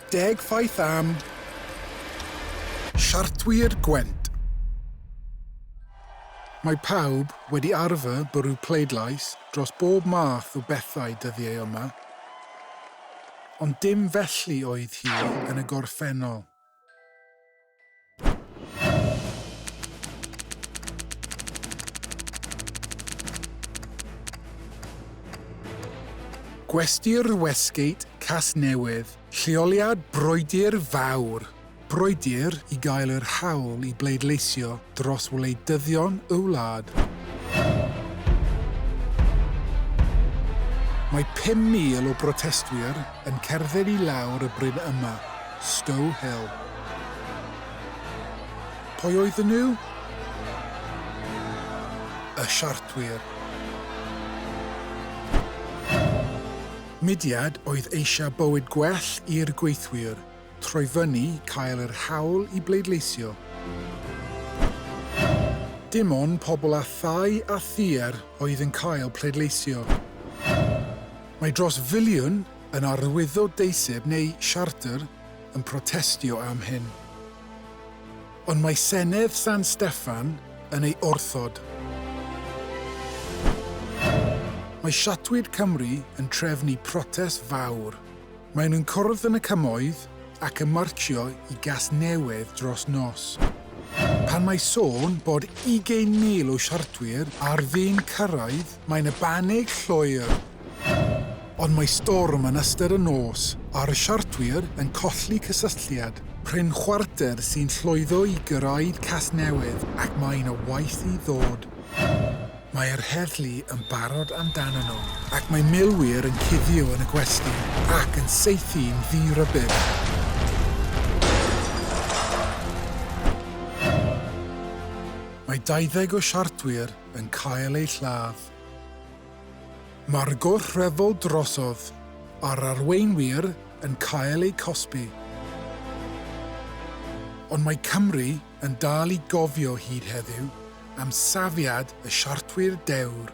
Deg ffaith am Siartwyr Gwent. Mae pawb wedi arfer bwrw pleidlais dros bob math o bethau dyddiau yma. Ond dim felly oedd hi yn y gorffennol. Gwesty'r Westgate, Casnewydd, lleoliad brwydr fawr. Brwydr i gael yr hawl i bleidleisio dros wleidyddion y wlad. Mae 5,000 o brotestwyr yn cerdded i lawr y bryn yma, Stow Hill. Pwy oedden nhw? Y Siartwyr. Mudiad oedd eisiau bywyd gwell i'r gweithwyr, troi fyny cael yr hawl i bleidleisio. Dim ond pobl â thai a thir oedd yn cael pleidleisio. Mae dros filiwn yn arwyddo deiseb neu siartr yn protestio am hyn. Ond mae Senedd San Steffan yn ei wrthod. Mae Siartwyr Cymru yn trefnu protest fawr. Maen nhw'n cwrdd yn y Cymoedd ac yn martsio i Gasnewydd dros nos. Pan mae sôn bod 20,000 o siartwyr ar fin cyrraedd, mae'n y banig llwyr. Ond mae storm yn ystod y nos a'r siartwyr yn colli cysylltiad. Prin chwarter sy'n llwyddo i gyrraedd Casnewydd ac mae 'na waith i ddod. Mae'r heddlu yn barod amdanyn nhw, ac mae milwyr yn cuddio yn y gwesty ac yn saethu'n ddi-rybudd. Mae 20 o siartwyr yn cael eu lladd. Mae'r gwrthryfel drosodd, a'r arweinwyr yn cael eu cosbi. Ond mae Cymru yn dal i gofio hyd heddiw am safiad y siartwyr dewr.